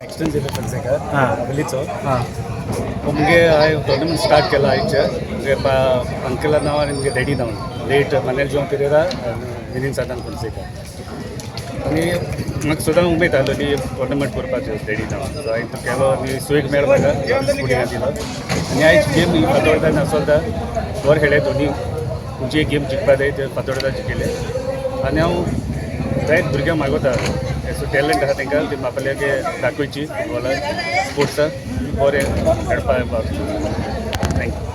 Extern Fonseca. हां. नावेलीचो. हां. मुगे हांवें टोर्नामेंट स्टार्ट केला आयचे. मुगे अंकला नांव आनी मुगे डॅडी नांव, लेट मानेल जुआंव पिरेरा आनी विनीन सादान फोन्सेका. आनी म्हाका सदां उमेद आसलेली टोर्नामेंट करपाची डॅडी नांव. सो हांवें तो केलो आनी सुयेक मेळ्ळो म्हाका स्पुडिंगा दिलो. आनी आयज गेम ही फातोर्डा नासोल्दा बरें खेळ्ळे दोनी. खंयची गेम जिखपा जाय ते फातोर्डा जिखले. आनी हांव जायत भुरग्यांक मागोता, सो टॅलंट आसा तांकां ते आपल्याक दाखोवची फुटबॉलाक, स्पोर्ट्साक बरें खेळपाक. Thank you.